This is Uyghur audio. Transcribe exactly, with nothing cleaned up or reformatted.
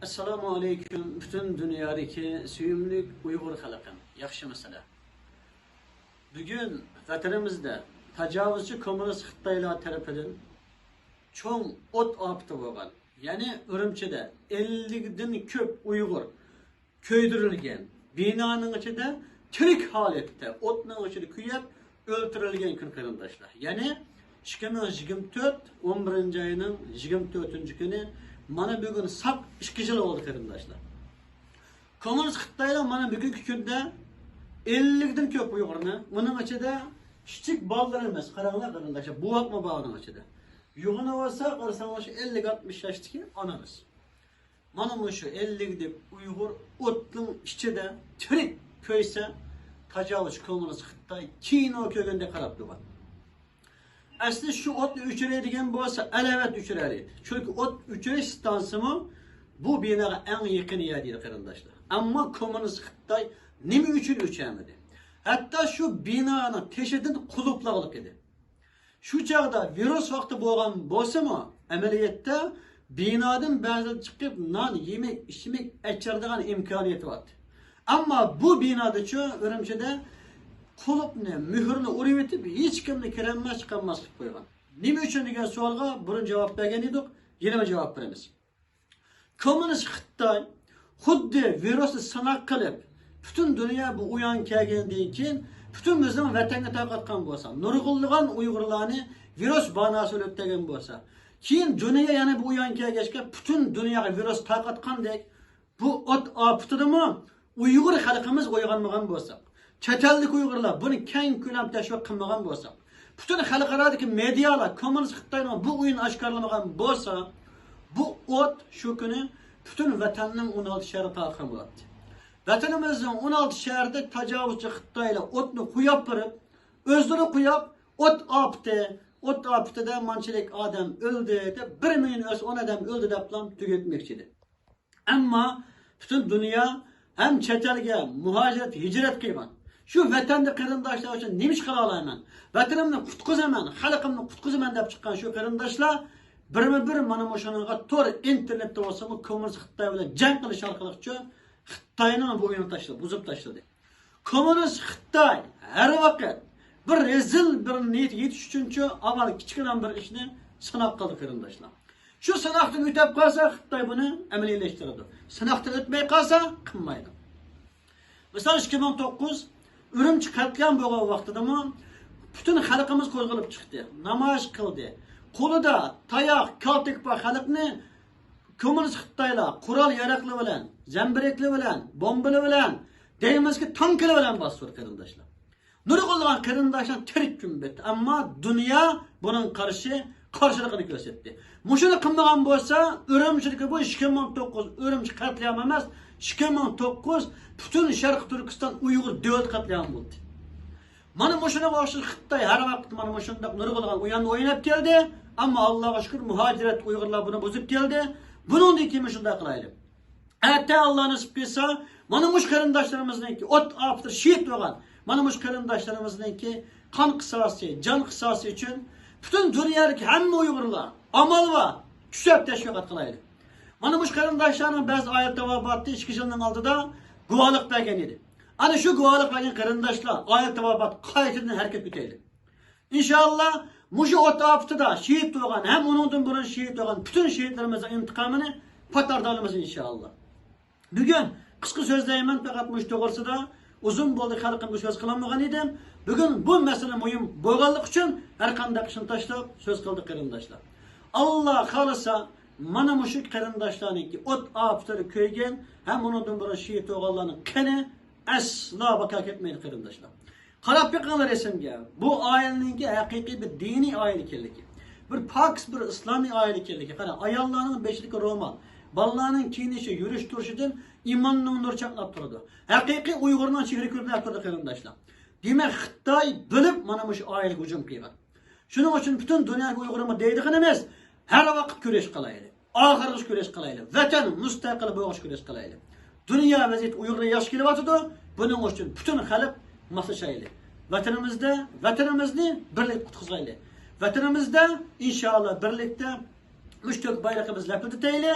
ئەسسالامۇ ئەلەيكۇم، پۈتۈن دۇنيادىكى سۆيۈملۈك ئۇيغۇر خەلقىم، ياخشىمۇسىلەر؟ بۈگۈن ۋەتىنىمىزدە تاجاۋۇزچى كوممۇنىست خىتايلار تەرىپىدىن چوڭ ئوت ئاپىتى بولغان، يەنى ئۈرۈمچىدە ئەللىكتىن كۆپ ئۇيغۇر كۆيدۈرۈلگەن، بىنانىڭ ئىچىدە تىرىك ھالەتتە ئوتنىڭ ئىچىدە كۆيۈپ ئۆلتۈرۈلگەن كۈن، قېرىنداشلار. يەنى ئىككى مىڭ يىگىرمە تۆت، ئون بىرىنچى ئاينىڭ يىگىرمە تۆتىنچى كۈنى، مانا بۈگۈن ساق ئىككى يىل بولدى، قېرىنداشلار. كوممۇنىست خىتايلار مانا بۈگۈنكى كۈندە ئەللىكتىن كۆپ ئۇيغۇرنى، ئۇنىڭ ئىچىدە كىچىك بالىلار ئەمەس، قاراڭلار قېرىنداشلار، بوۋاقمۇ بار ئۇنىڭ ئىچىدە. يوغىنى بولسا قارىساڭلار شۇ ئەللىك ئاتمىش ياشتىكى ئانىمىز. مانا مۇشۇ ئەللىكتەك ئۇيغۇر ئوتنىڭ ئىچىدە تىرىك كۆيسە، تاجاۋۇزچى كوممۇنىست خىتاي كىنو كۆرگەندەك قاراپ تۇرغان. ئەسلى شۇ ئوتنى ئۆچۈرەي دېگەن بولسا، ئەلۋەتتە ئۆچۈرەلەيدۇ. چۈنكى ئوت ئۆچۈرۈش ئىستانسىمۇ بۇ بىناغا ئەڭ يېقىن يەردە ئىدى، قېرىنداشلار. ئەمما كوممۇنىست خىتاي نېمە ئۈچۈن ئۆچۈرمىدى؟ ھەتتا شۇ بىنانىڭ تېشىدىن قۇلۇپلىغلىق ئىدى. شۇ چاغدا ۋىرۇس ۋاقتى بولغان بولسىمۇ، ئەمەلىيەتتە بىنادىن بەزىلەر چىقىپ نان، يېمەك، ئىچمەك ئەچىرىدىغان ئىمكانىيىتى بار ئىدى. ئەمما بۇ بىنادىچۇ، ئۈرۈمچىدە قۇلۇپنى، مۆھۈرنى ئۇرۇۋېتىپ، ھېچكىمنى كىرەلمەس، چىقالماس قىلىپ قويغان. نېمە ئۈچۈن دېگەن سوئالغا بۇرۇن جاۋاب بەرگەن ئىدۇق، يەنىمۇ جاۋاب بېرىمىز. كوممۇنىست خىتاي خۇددى ۋىرۇسنى سىناق قىلىپ، پۈتۈن دۇنيا بۇ ئۇيان كەلگەندىن كېيىن، پۈتۈن بىزنىڭ ۋەتەنگە تارقاتقان بولسا، نۇرغۇنلىغان ئۇيغۇرلارنى ۋىرۇس باناسى ئۆلتۈرگەن بولسا، كېيىن دۇنيا يەنە بۇ ئۇيان كەلگەچكە، پۈتۈن دۇنياغا ۋىرۇس تارقاتقاندەك، بۇ ئوت ئاپىتىدىمۇ ئۇيغۇر خەلقىمىز ئويغانمىغان بولساق، چەت ئەلدىكى ئۇيغۇرلار بۇنى كەڭ كۆلەم تەشۋىق قىلمىغان بولسا، پۈتۈن خەلقئارادىكى مېدىيالار كوممۇنىست خىتاينىڭ بۇ ئويۇنىنى ئاشكارىلىمىغان بولسا، بۇ ئوت شۇ كۈنى پۈتۈن ۋەتەننىڭ ئون ئالتە شەھىرىگە تارقىغان بولاتتى. ۋەتىنىمىزنىڭ ئون ئالتە شەھىرىدە تاجاۋۇزچى خىتايلار ئوتنى قويۇپ بېرىپ، ئۆزلىرى قويۇپ، ئوت ئاپىتى، ئوت ئاپىتىدە مانچىلىك ئادەم ئۆلدى دەپ، بىر مىليون ئۆلسە ئون ئادەم ئۆلدى دەپلا تۈگەتمەكچى ئىدى. ئەمما پۈتۈن دۇنيا ھەم چەت ئەلگە مۇھاجىرەت، ھىجرەت قىلغان. شۇ ۋەتەندە قېرىنداشلار ئۈچۈن نېمە ئىش قىلالايمەن؟ ۋەتىنىمنى قۇتقۇزىمەن، خەلقىمنى قۇتقۇزىمەن دەپ چىققان شۇ قېرىنداشلار بىرمۇ بىر مانا مۇشۇنىڭغا تور، ئىنتېرنېتتا بولسىمۇ كوممۇنىست خىتاي بىلەن جەڭ قىلىش ئارقىلىقچۇ خىتاينىڭ بۇ ئويۇنىنى تاشلىدى، بۇزۇپ تاشلىدى. كوممۇنىست خىتاي ھەر ۋاقىت بىر رەزىل بىر نىيەتكە يېتىش ئۈچۈنچۇ ئاۋۋال كىچىككىنە بىر ئىشنى سىناق قىلدى، قېرىنداشلار. شۇ سىناقتىن ئۆتۈپ قالسا، خىتاي بۇنى ئەمەلىيلەشتۈرىدۇ. سىناقتىن ئۆتمەي قالسا، قىلمايدۇ. مىسال، ئىككى مىڭ توققۇز ئۈرۈمچى قەتلىئام بولغان ۋاقتىدىمۇ پۈتۈن خەلقىمىز قوزغىلىپ چىقتى، نامايىش قىلدى. قولىدا تاياق، كالتىك بار خەلقنى كوممۇنىست خىتايلار قورال ياراغلىرى بىلەن، زەمبىرەكلىرى بىلەن، بومبىلىرى بىلەن، دەيمىزكى تانكىلىرى بىلەن باستۇردى، قېرىنداشلار. نۇرغۇنلىغان قېرىنداشلار تىرىك كۆمۈپ كەتتى. ئەمما دۇنيا بۇنىڭغا قارشى قارشىلىقىنى كۆرسەتتى. مۇشۇنى قىلمىغان بولسا، ئۈرۈمچىدىكى بۇ ئىككى مىڭ توققۇز ئۈرۈمچى قەتلىئامى ئەمەس، ئىككى مىڭ توققۇز پۈتۈن شەرقىي تۈركىستان ئۇيغۇر دۆلىتى قەتلىئامى بولدى. مانا مۇشۇنىڭغا ئوخشاش خىتاي ھەر ۋاقىت مانا مۇشۇنداق نۇرغۇنلىغان ئويۇننى ئويناپ كەلدى. ئەمما ئاللاغا شۈكۈر، مۇھاجىرەت ئۇيغۇرلار بۇنى بۇزۇپ كەلدى. بۇنىڭدىن كېيىن شۇنداق قىلايلى. ئەتە ئاللا نېسىپ قىلسا، مانا مۇشۇ قېرىنداشلىرىمىزنىڭكى ئوت ئاپىتىدا شېھىت بولغان، مانا مۇشۇ قېرىنداشلىرىمىزنىڭكى قان قىساسى، جان قىساسى ئۈچۈن پۈتۈن دۇنيادىكى ھەممە ئۇيغۇرلار ئامال بار، كۈچەپ تەشۋىقات قىلايلى. مانا مۇشۇ قېرىنداشلارنىڭ بەزى ئائىلە تاۋابىئاتى ئىككى يىلنىڭ ئالدىدا گۇۋاھلىق بەرگەن ئىدى. ئەنە شۇ گۇۋاھلىق بەرگەن قېرىنداشلار، ئائىلە تاۋابىئات قايتىدىن ھەرىكەتكە ئۆتەيلى. ئىنشائاللا، مۇشۇ ئوت ئاپىتىدا شېھىت بولغان ھەم ئۇنىڭدىن بۇرۇن شېھىت بولغان پۈتۈن شېھىتلىرىمىزنىڭ ئىنتىقامىنى پاتاردا ئالىمىز، ئىنشائاللا. بۈگۈن قىسقا سۆزلەيمەن، پەقەت مۇشۇ توغرىسىدا ئۇزۇن بولدى، خەلقىمگە سۆز قىلالمىغان ئىدىم. بۈگۈن بۇ مەسىلە مۇھىم بولغانلىقى ئۈچۈن ھەر قانداق ئىشنى تاشلاپ سۆز قىلدى، قېرىنداشلار. ئاللا خالىسا، مانا مۇشۇ قېرىنداشلارنىڭكى ئوت ئاپىتىدە كۆيگەن ھەم ئۇنىڭدىن بۇرۇن شېھىت بولغانلارنىڭ قېنى ئەسلا باكا كەتمەيدۇ، قېرىنداشلار. قاراپ بېقىڭلار رەسىمگە. بۇ ئائىلىنىڭكى ھەقىقىي بىر دىنىي ئائىلە ئىكەنلىكى، بىر پاكىز، بىر ئىسلامىي ئائىلە ئىكەنلىكى. قاراڭ، ئاياللارنىڭ بېشىدىكى رومال، بالىلارنىڭ كىيىنىشى، يۈرۈش تۇرۇشىدىن ئىماننىڭ نۇرى چاقناپ تۇرىدۇ. ھەقىقىي ئۇيغۇرنىڭ چېھرى كۆرۈنۈپ تۇرىدۇ، قېرىنداشلار. دېمەك، خىتاي بىلىپ مانا مۇشۇ ئائىلىگە ھۇجۇم قىلغان. شۇنىڭ ئۈچۈن پۈتۈن دۇنيادىكى ئۇيغۇرلارغا دەيدىغىنىمىز، ھەر ۋاقىت كۈرەش قىلايلى. ئاخىرغىچە كۈرەش قىلايلى. ۋەتەن مۇستەقىل بولغۇچە كۈرەش قىلايلى. دۇنيا ۋەزىيىتى ئۇيغۇرلارغا ياخشى كېلىۋاتىدۇ. بۇنىڭ ئۈچۈن پۈتۈن خەلق ماسلىشايلى. ۋەتىنىمىزدە، ۋەتىنىمىزنى بىرلىكتە قۇتقۇزغايلى. ۋەتىنىمىزدە ئىنشائاللا بىرلىكتە مۇشۇ كۆك بايرىقىمىزنى لەپىلدىتەيلى.